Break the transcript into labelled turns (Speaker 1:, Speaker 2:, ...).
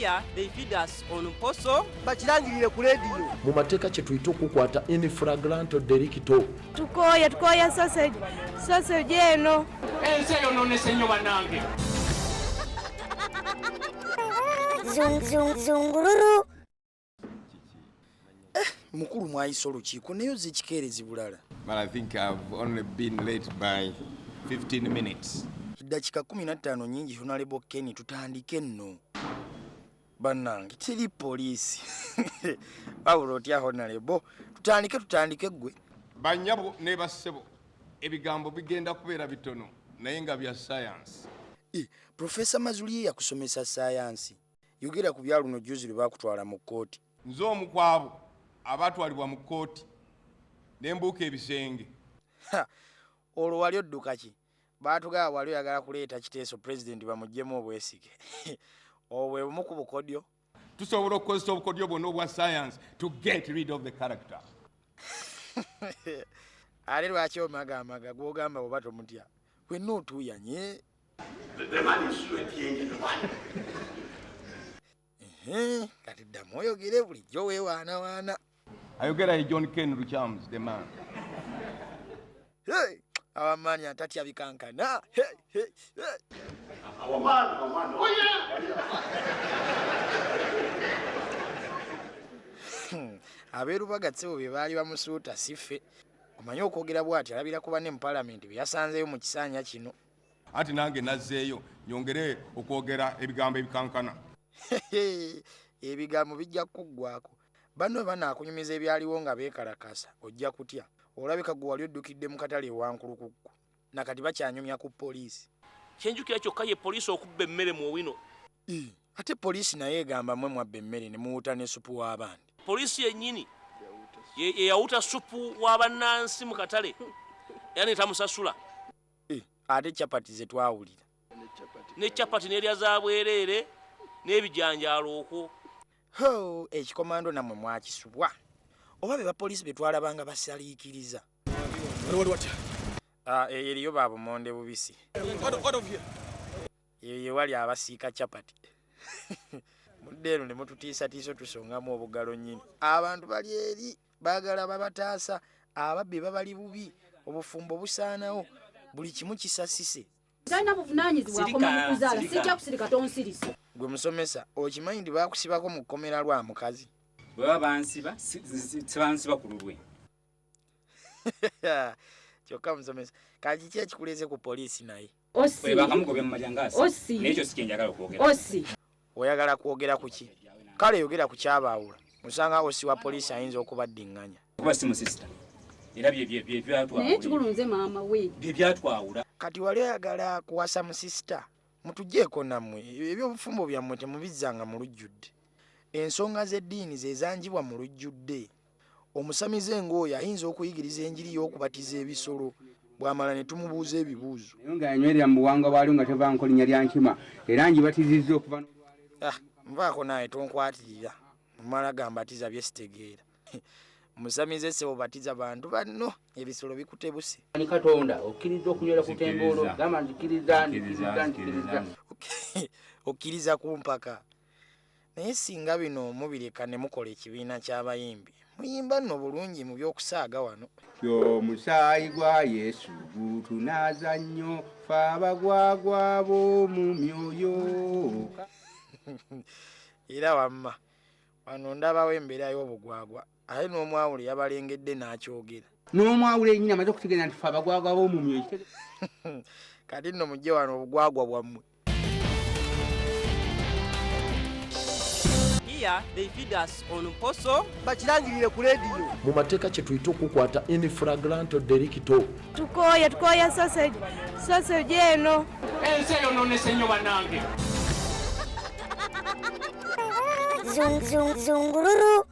Speaker 1: Here they feed us on poso.
Speaker 2: Bakirangirire ku leediyo.
Speaker 3: Mu mateeka kye tuyita okukwata in flagranto delicto.
Speaker 4: Tukooye, tukooye sausage, sausage eno.
Speaker 5: Ensi eyononese nnyo bannange.
Speaker 6: Zungururu.
Speaker 7: Mukulu mwayise olukiiko naye ozza ekikeerezi bulala.
Speaker 8: But I think I've only been late by 15 minutes.
Speaker 7: Eddakiika 15 nnyingi Honorable Kenny, tutandike nno. Bannange teri poliisi. Wabula otya Honorable? Tutandike, tutandike ggwe.
Speaker 8: Bannyabo ne bassebo, ebigambo bigenda kubeera bitono naye nga bya science.
Speaker 7: Profesa Mazuliye yakusomesa ssaayansi. Yogera ku bya luno jjuuzi lwe baakutwala mu kkooti.
Speaker 8: Nze omu ku abo abaatwalibwa mu kkooti ne mbuuka ebisenge.
Speaker 7: Ha! Olwo wali odduka ki? Baatugamba wali oyagala kuleeta kiteeso pulezidenti bamuggyemu obwesige. Obwo bwe bumu ku bukodyo.
Speaker 8: Tusobola okukozesa obukodyo bwonna obwa science to get rid of the character.
Speaker 7: Ate lwaki omagaamaga gw'ogamba bw'oba tomutya? Wenna otuuyanye. Ehe, kati ddamu oyogere bulijjo weewaanawaana.
Speaker 8: Ayogera ye John Ken Luchams, the man.
Speaker 7: Hey, our man atatya bikankana. Hey, hey, hey.
Speaker 9: Our man, our man. Oh yeah.
Speaker 7: Ab'e Lubaga ssebo bye baali bamusuuta si ffe. Omanyi okwogera bw'ati alabira ku banne mu palamenti be yasanzeeyo mu kisaanya kino.
Speaker 8: Anti nange nazzeeyo nyongere okwogera ebigambo ebikankana.
Speaker 7: Ebigambo bijja kukuggwaako. Banno bwe banaakunyumiza ebyaliwo nga beekalakaasa ojja kutya. Olabika gwe wali oddukidde mu katale e Wankulukuku. Na kati bakyanyumya ku poliisi.
Speaker 10: Kye njukira kyokka ye poliisi okubba emmere mu Owino.
Speaker 7: Ii, ate poliisi nayo egamba mmwe mwabba emmere ne muwuuta ne ssupu w'abandi.
Speaker 10: Poliisi yennyini ye yawuta ssupu wa bannansi mu katale era n'etamusasula.
Speaker 7: Ate chapati ze twawulira.
Speaker 10: Ne chapati n'erya za bwereere n'ebijanjaalo okwo.
Speaker 7: Hoo, ekikomando nammwe mwakisubwa. Oba be bapoliisi be twalabanga basaliikiriza. Ah, eyo eriyo ba bumonde bubisi. Eyo ye wali abasiika chapati. Mudde eno ne mututiisatiisa otusongamu obugalo nnyini. Abantu bali eri baagala babataasa, ababbi babali bubi, obufumbo busaanawo, buli kimu kisasise.
Speaker 11: Talina buvunaanyizibwa akoma mu kuzaala. Sijja kusirika tonsirisa.
Speaker 7: Gwe musomesa okimanyi nti baakusibako mu kkomera lwa mukazi?
Speaker 12: Bwe baba bansiba sibansiba ku lulwe.
Speaker 7: Kyokka musomesa, kati kiki ekikuleese ku poliisi naye?
Speaker 12: Oyo baakamugobya mu malya ng'asi naye ekyo si kye njagala okwogera.
Speaker 7: Oyagala kwogera ku ki? Kale yogera ku kyabaawula. Osanga OC wa poliisi ayinza okubaddinganya.
Speaker 12: Kuba si musisita era bye bye bye byatwawula.
Speaker 11: Naye ekikulu nze maama we.
Speaker 12: Bye byatwawula.
Speaker 7: Kati wali oyagala kuwasa musisita? Mutuggyeko nammwe eby'obufumbo byammwe temubizzanga mu lujjudde. Ensonga z'eddiini ze zanjibwa mu lujjudde. Omusamize ng'oyo ayinza okuyigiriza enjiri y'okubatiza ebisolo bw'amala ne tumubuuza ebibuuzo.
Speaker 13: Naye nga yanywerera mu buwangwa bwalyo nga tevanko linnya lya nkima era ngibatizizza okuva n'olwaleero.
Speaker 7: Ah, nvaako naawe tonkwatirira. Omala gambatiza bye sitegeera. Musamize ssebo batiza bantu banno ebisolo bikutebuse.
Speaker 13: Ni Katonda okkiriza okunywera ku temboolo gamba nzikiriza nzikiriza nzikiriza.
Speaker 7: Okkiriza kumpaka. Naye singa bino mubireka ne mukola ekibiina ky'abayimbi. Muyimba nno bulungi mu by'okusaaga wano.
Speaker 13: Omusaayi gwa Yesu gutunaaza nnyo ffe abagwagwa b'omu myoyo.
Speaker 7: Era wamma wano ndabawo embeera y'obugwagwa ate n'omwawule yabalengedde n'akyogera.
Speaker 13: N'omwawule yennyini amaze okutegeera nti ffe abagwagwa b'omu myoyo.
Speaker 7: Kati nno mujje wano obugwagwa bwammwe.
Speaker 1: Here they feed us on poso.
Speaker 2: Bakirangirire ku leediyo.
Speaker 3: Mu mateeka kye tuyita okukwata in flagranto delicto.
Speaker 4: Tukooye, tukooye sausage, sausage eno.
Speaker 5: Ensi eyononese nnyo bannange.
Speaker 6: Zungururu.